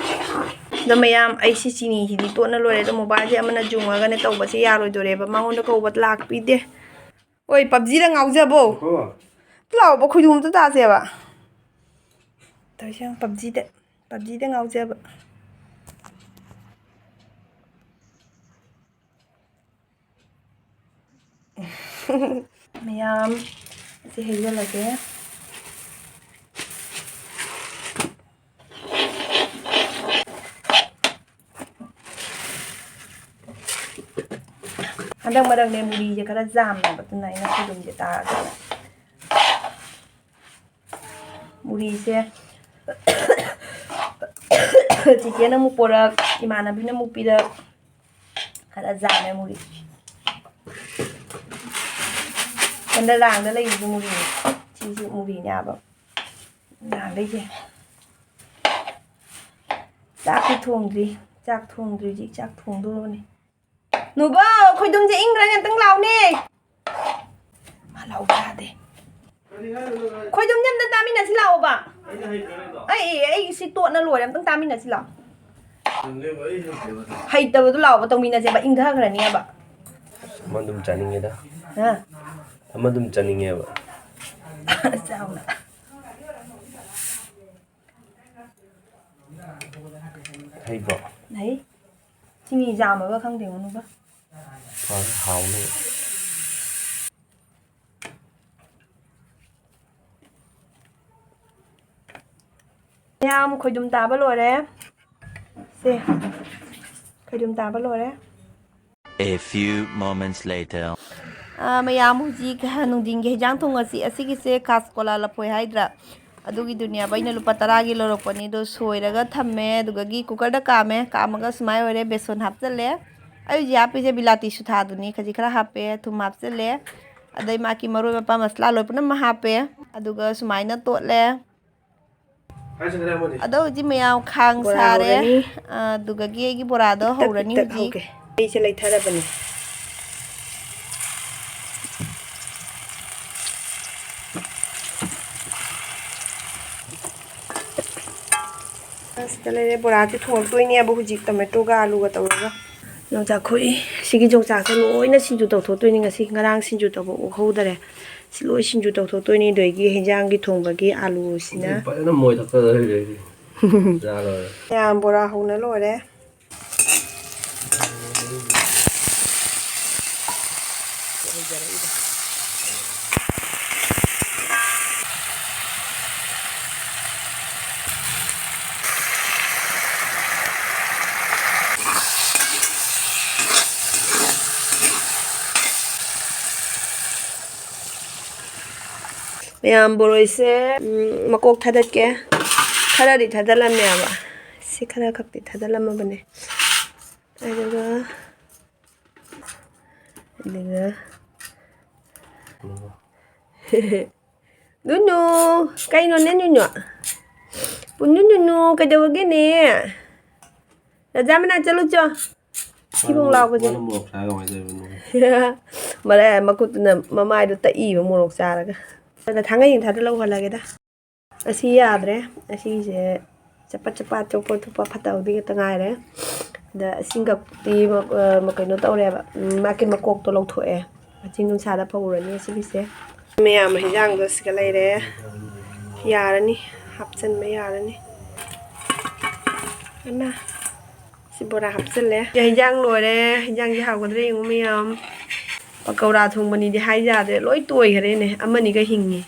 ꯑꯗꯣ ꯃꯌꯥꯝ, ꯑꯩ ꯁꯤ ꯆꯤꯅꯤꯁꯤꯗꯤ ꯇꯣꯠꯅ ꯂꯣꯏꯔꯦ꯫ ꯑꯗꯣ ꯃꯣꯕꯥꯏꯜꯁꯦ ꯑꯃꯅ ꯌꯨꯡꯉꯒꯅꯦ ꯇꯧꯕꯁꯦ ꯌꯥꯔꯣꯏꯗꯣꯔꯦꯕ꯫ ꯃꯉꯣꯟꯗ ꯀꯧꯕ ꯂꯥꯛꯄꯤꯗꯦ꯫ ꯍꯣꯏ, ꯄꯞꯖꯤꯗ ꯉꯥꯎꯖꯕꯣ꯫ ꯂꯥꯛꯑꯣꯕ, ꯈꯣꯏꯗꯨꯝ ꯑꯝꯇ ꯇꯥꯁꯦꯕ꯫ ꯇꯧꯔꯤꯁꯦ ꯌꯦꯡꯉꯨ, ꯄꯞꯖꯤꯗ, ꯄꯞꯖꯤꯗ ꯉꯥꯎꯖꯕ꯫ ꯃꯌꯥꯝ ꯑꯁꯤ ꯍꯩꯖꯤꯜꯂꯒꯦ꯫ ꯍꯟꯗꯛ ꯃꯔꯛꯅꯦ ꯃꯨꯔꯤꯁꯦ ꯈꯔ ꯖꯥꯝꯃꯦꯕ, ꯑꯗꯨꯅ ꯑꯩꯅ ꯈꯣꯏꯗꯨꯝꯁꯦ ꯇꯥꯔꯒ ꯃꯨꯔꯤꯁꯦ ꯆꯤꯆꯦꯅ ꯑꯃꯨꯛ ꯄꯣꯔꯛ, ꯏꯃꯥꯟꯅꯕꯤꯅ ꯑꯃꯨꯛ ꯄꯤꯔꯛ, ꯈꯔ ꯖꯥꯝꯃꯦ ꯃꯨꯔꯤ꯫ ꯁꯣꯝꯗ ꯂꯥꯡꯗ ꯂꯩꯔꯤꯁꯦ ꯃꯨꯔꯤꯅꯦ꯫ ꯁꯤꯁꯨ ꯃꯨꯔꯤꯅꯦ ꯍꯥꯏꯕ꯫ ꯂꯥꯡꯗꯩꯁꯦ꯫ ꯆꯥꯛꯇꯤ ꯊꯣꯡꯗ꯭ꯔꯤ꯫ ꯆꯥꯛ ꯊꯣꯡꯗ꯭ꯔꯤ ꯍꯧꯖꯤꯛ꯫ ꯆꯥꯛ ꯊꯣꯡꯗꯣꯔꯕꯅꯦ꯫ ꯅꯨꯕꯣ, ꯈꯣꯏꯗꯨꯝꯁꯦ ꯏꯪꯈ꯭ꯔꯅꯤ, ꯑꯝꯇꯪ ꯂꯥꯎꯅꯦ꯫ ꯃꯥ ꯂꯥꯎ ꯌꯥꯗꯦ꯫ ꯈꯣꯏꯗꯨꯝꯁꯦ ꯑꯝꯇ ꯆꯥꯃꯤꯟꯅꯁꯤ ꯂꯥꯛꯑꯣꯕ꯫ ꯑꯩ, ꯑꯩ ꯁꯤ ꯇꯣꯠꯅ ꯂꯣꯏꯔꯦ, ꯑꯝꯇꯪ ꯆꯥꯃꯤꯟꯅꯁꯤ ꯂꯥꯛꯑꯣ꯫ ꯍꯩꯇꯕꯗꯣ ꯂꯥꯛꯑꯣꯕ, ꯇꯧꯃꯤꯟꯅꯁꯦꯕ, ꯏꯪꯊꯈ꯭ꯔꯅꯤꯕ꯫ ꯑꯃ ꯑꯗꯨꯝ ꯆꯥꯅꯤꯡꯉꯦꯗ꯫ ꯍꯥ? ꯑꯃ ꯑꯗꯨꯝ ꯆꯥꯅꯤꯡꯉꯦꯕ꯫ ꯆꯥꯎꯅ꯫ ꯍꯩꯕ꯭ꯔꯣ? ꯍꯩ꯫ ꯆꯤꯅꯤ ꯌꯥꯝꯃꯕ ꯈꯪꯗꯦ, ꯉꯥꯅꯨꯒ꯫ ꯍꯣꯏ, ꯍꯥꯎꯅꯤ꯫ ꯃꯌꯥꯝ ꯈꯣꯏꯗꯨꯝ ꯇꯥꯕ ꯂꯣꯏꯔꯦ꯫ ꯁꯦ, ꯈꯣꯏꯗꯨꯝ ꯇꯥꯕ ꯂꯣꯏꯔꯦ꯫ A few moments later. ꯑꯥ, ꯃꯌꯥꯝ ꯍꯧꯖꯤꯛ ꯅꯨꯡꯊꯤꯟꯒꯤ ꯍꯦꯟꯖꯥꯡ ꯊꯣꯡꯉꯁꯤ꯫ ꯑꯁꯤꯒꯤꯁꯦ ꯀꯥꯁꯀꯣꯂꯥ ꯂꯐꯣꯏ ꯍꯥꯏꯗ꯭ꯔꯥ? ꯑꯗꯨꯒꯤꯗꯨꯅꯦꯕ ꯑꯩꯅ ꯂꯨꯄꯥ ꯇꯔꯥꯒꯤ ꯂꯧꯔꯛꯄꯅꯤ꯫ ꯑꯗꯣ ꯁꯣꯏꯔꯒ ꯊꯝꯃꯦ, ꯑꯗꯨꯗꯒꯤ ꯀꯨꯀꯔꯗ ꯀꯥꯝꯃꯦ꯫ ꯀꯥꯝꯃꯒ ꯁꯨꯃꯥꯏꯅ ꯑꯣꯏꯔꯦ, ꯕꯦꯁꯣꯟ ꯍꯥꯞꯆꯜꯂꯦ꯫ ꯑꯩ ꯍꯧꯖꯤꯛ ꯍꯥꯞꯄꯤꯁꯦ ꯕꯤꯂꯥꯇꯤ ꯁꯨꯊꯥꯗꯨꯅꯤ꯫ ꯈꯖꯤꯛ ꯈꯔ ꯍꯥꯞꯄꯦ, ꯊꯨꯝ ꯍꯥꯞꯆꯜꯂꯦ, ꯑꯗꯩ ꯃꯥꯒꯤ ꯃꯔꯣꯏ ꯃꯄꯥꯡ ꯃꯁꯂꯥ ꯂꯣꯏ ꯄꯨꯝꯅꯃꯛ ꯍꯥꯞꯄꯦ꯫ ꯑꯗꯨꯒ ꯁꯨꯃꯥꯏꯅ ꯇꯣꯠꯂꯦ꯫ ꯑꯗꯣ ꯍꯧꯖꯤꯛ ꯃꯌꯥꯝ ꯈꯥꯡ ꯕꯣꯔꯥ ꯁꯥꯔꯦ꯫ ꯍꯧꯔꯅꯤ꯫ ꯑꯗꯨꯗꯒꯤ ꯑꯩꯒꯤ ꯕꯣꯔꯥꯗꯣ ꯄꯤꯛꯇꯛ ꯍꯧꯔꯅꯤ ꯄꯤꯛꯇꯛ ꯍꯧꯖꯤꯛ꯫ ꯍꯧꯒꯦ꯫ ꯃꯩꯁꯦ ꯂꯩꯊꯔꯕꯅꯤ꯫ ꯑꯁꯤꯗ ꯂꯩꯔꯦ꯫ ꯕꯣꯔꯥꯁꯦ ꯊꯣꯡꯉꯛꯇꯣꯏꯅꯦꯕ ꯍꯧꯖꯤꯛ, ꯇꯣꯃꯦꯇꯣꯒ ꯑꯂꯨꯒ ꯇꯧꯔꯒ꯫ ꯌꯣꯡꯆꯥꯛ ꯈꯣꯛꯏ꯫ ꯁꯤꯒꯤ ꯌꯣꯡꯆꯥꯛꯁꯦ ꯂꯣꯏꯅ ꯁꯤꯡꯖꯨ ꯇꯧꯊꯣꯛꯇꯣꯏꯅꯤ ꯉꯁꯤ꯫ ꯉꯔꯥꯡ ꯁꯤꯡꯖꯨ ꯇꯧꯕ ꯑꯣꯛꯍꯧꯗꯔꯦ꯫ ꯁꯤ ꯂꯣꯏ ꯁꯤꯡꯖꯨ ꯇꯧꯊꯣꯛꯇꯣꯏꯅꯤ꯫ ꯑꯗꯒꯤ ꯍꯦꯟꯖꯥꯡꯒꯤ ꯊꯣꯡꯕꯒꯤ ꯑꯥꯂꯨꯁꯤꯅ꯫ ꯐꯖꯅ ꯃꯣꯏ ꯇꯛꯆꯗꯣꯏꯅꯦ꯫ ꯆꯥ ꯂꯣꯏꯔꯦ꯫ ꯃꯌꯥꯝ ꯕꯣꯔꯥ ꯍꯧꯅ ꯂꯣꯏꯔꯦ꯫ ꯃꯌꯥꯝ ꯕꯣꯔꯣꯏꯁꯦ, ꯎꯝ, ꯃꯀꯣꯛ ꯊꯥꯗꯠꯀꯦ꯫ ꯈꯔꯗꯤ ꯊꯥꯗꯠꯂꯝꯃꯦꯕ꯫ ꯁꯤ ꯈꯔ ꯈꯛꯇꯤ ꯊꯥꯗꯠꯂꯝꯃꯕꯅꯦ꯫ ꯑꯗꯨꯒ, ꯑꯗꯨꯒ, ꯅꯨꯅꯨ, ꯀꯩꯅꯣꯅꯦ ꯅꯨꯅꯨ? ꯄꯨꯟꯅꯨ ꯅꯨꯅꯨ, ꯀꯩꯗꯧꯔꯒꯦꯅꯦ? ꯔꯖꯥ ꯃꯅꯥꯛ ꯆꯠꯂꯨ ꯆꯣ꯫ ꯊꯤꯕꯣꯡ ꯂꯥꯎꯕꯁꯦ꯫ ꯃꯥꯅ ꯃꯣꯔꯣꯛ ꯆꯥꯔ ꯀꯃꯥꯏꯅ ꯇꯧꯔꯤꯕ ꯅꯣꯏ? ꯃꯔꯥꯏ ꯃꯈꯨꯠꯇꯨꯅ ꯃꯃꯥꯏꯗꯣ ꯇꯛꯏꯕ ꯃꯣꯔꯣꯛ ꯆꯥꯔꯒ꯫ ꯑꯗ ꯊꯥꯡꯒꯩ ꯊꯥꯗ ꯂꯧꯍꯜꯂꯒꯦꯗ꯫ ꯑꯁꯤ ꯌꯥꯗ꯭ꯔꯦ꯫ ꯑꯁꯤꯁꯦ ꯆꯄꯠ ꯆꯄꯠ ꯆꯣꯞꯄ ꯊꯨꯞꯄ ꯐꯠꯇꯕꯗꯤ ꯈꯛꯇ ꯉꯥꯏꯔꯦ꯫ ꯑꯗ ꯏꯁꯤꯡ ꯀꯞꯇꯤ ꯃ-, ꯑ, ꯀꯩꯅꯣ ꯇꯧꯔꯦꯕ꯫ ꯎꯝ, ꯃꯥꯒꯤ ꯃꯀꯣꯛꯇꯣ ꯂꯧꯊꯣꯛꯑꯦ꯫ ꯃꯆꯤꯟ ꯅꯨꯡꯁꯥꯗ ꯐꯧꯔꯅꯤ ꯑꯁꯤꯒꯤꯁꯦ꯫ ꯃꯌꯥꯝ ꯍꯤꯟꯖꯥꯡꯗꯣ ꯁꯤꯒ ꯂꯩꯔꯦ꯫ ꯌꯥꯔꯅꯤ꯫ ꯍꯥꯞꯆꯤꯟꯕ ꯌꯥꯔꯅꯤ꯫ ꯏꯃꯥ꯫ ꯁꯤ ꯕꯣꯔꯥ ꯍꯥꯞꯆꯤꯜꯂꯦ꯫ ꯍꯤꯟꯖꯥꯡ ꯂꯣꯏꯔꯦ꯫ ꯍꯤꯟꯖꯥꯡꯁꯦ ꯍꯥꯎꯒꯗ꯭ꯔꯥ ꯌꯦꯡꯉꯨ ꯃꯌꯥꯝ꯫ ꯄꯀꯧꯔꯥ ꯊꯣꯡꯕꯅꯤꯗꯤ ꯍꯥꯏ ꯌꯥꯗ꯭ꯔꯦ꯫ ꯂꯣꯏ ꯇꯣꯏꯈ꯭ꯔꯦꯅꯦ꯫ ꯑꯃꯅꯤꯒ ꯍꯤꯡꯉꯤ꯫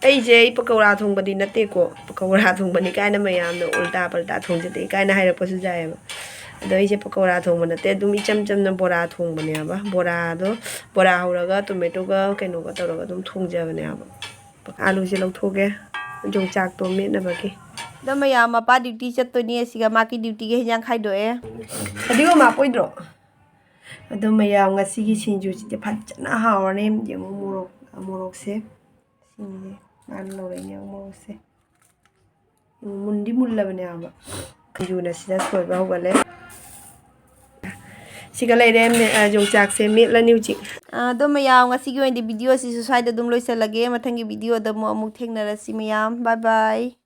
ꯑꯩꯁꯦ ꯑꯩ ꯄꯀꯧꯔꯥ ꯊꯣꯡꯕꯗꯤ ꯅꯠꯇꯦꯀꯣ꯫ ꯄꯀꯧꯔꯥ ꯊꯣꯡꯕꯅꯤ ꯀꯥꯏꯅ ꯃꯌꯥꯝꯅ ꯎꯜꯇꯥ ꯄꯜꯇꯥ ꯊꯣꯡꯖꯗꯦ ꯀꯥꯏꯅ ꯍꯥꯏꯔꯛꯄꯁꯨ ꯌꯥꯏꯑꯕ꯫ ꯑꯗꯣ ꯑꯩꯁꯦ ꯄꯀꯧꯔꯥ ꯊꯣꯡꯕ ꯅꯠꯇꯦ꯫ ꯑꯗꯨꯝ ꯏꯆꯝ ꯆꯝꯅ ꯕꯣꯔꯥ ꯊꯣꯡꯕꯅꯦꯕ꯫ ꯕꯣꯔꯥꯗꯣ, ꯕꯣꯔꯥ ꯍꯧꯔꯒ ꯇꯣꯃꯦꯇꯣꯒ ꯀꯩꯅꯣꯒ ꯇꯧꯔꯒ ꯑꯗꯨꯝ ꯊꯣꯡꯖꯕꯅꯦꯕ꯫ ꯑꯥꯂꯨꯁꯦ ꯂꯧꯊꯣꯛꯑꯒꯦ꯫ ꯌꯣꯡꯆꯥꯛꯇꯣ ꯃꯦꯠꯅꯕꯒꯤ꯫ ꯑꯗꯣ ꯃꯌꯥꯝ ꯃꯄꯥ duty ꯆꯠꯇꯣꯏꯅꯤ꯫ ꯑꯁꯤꯒ ꯃꯥꯒꯤ dutyꯒꯤ ꯍꯤꯟꯖꯥꯡ ꯈꯥꯏꯗꯣꯛꯑꯦ꯫ ꯐꯗꯤꯒꯣꯝ ꯍꯥꯞꯄꯣꯏꯗ꯭ꯔꯣ? ꯑꯗꯣ ꯃꯌꯥꯝ ꯉꯁꯤꯒꯤ ꯁꯤꯡꯖꯨꯁꯤꯗꯤ ꯐꯖꯅ ꯍꯥꯎꯔꯅꯤ꯫ ꯌꯦꯡꯉꯨ ꯃꯣꯔꯣꯛ, ꯃꯣꯔꯣꯛꯁꯦ꯫ ꯁꯤꯡꯁꯦ ꯃꯥꯅ ꯂꯧꯔꯛꯏꯅꯦ ꯃꯣꯔꯣꯛꯁꯦ꯫ ꯃꯨꯟꯗꯤ ꯃꯨꯜꯂꯕꯅꯦ ꯍꯥꯏꯕ꯫ ꯈꯨꯟꯖꯨꯅ ꯁꯤꯗ ꯁꯣꯏꯕ ꯍꯧꯒꯠꯂꯦ꯫ ꯁꯤꯒ ꯂꯩꯔꯦ, ꯃꯦ-, ꯑ, ꯌꯣꯡꯆꯥꯛꯁꯦ ꯃꯦꯠꯂꯅꯤ ꯍꯧꯖꯤꯛ꯫ ꯑ, ꯑꯗꯣ ꯃꯌꯥꯝ, ꯉꯁꯤꯒꯤ ꯑꯣꯏꯅꯗꯤ videoꯁꯤꯁꯨ ꯁ꯭ꯋꯥꯏꯗ ꯑꯗꯨꯝ ꯂꯣꯏꯁꯤꯜꯂꯒꯦ꯫ ꯃꯊꯪꯒꯤ videoꯗ ꯑꯃꯨꯛ, ꯑꯃꯨꯛ ꯊꯦꯡꯅꯔꯁꯤ ꯃꯌꯥꯝ꯫ Bye bye꯫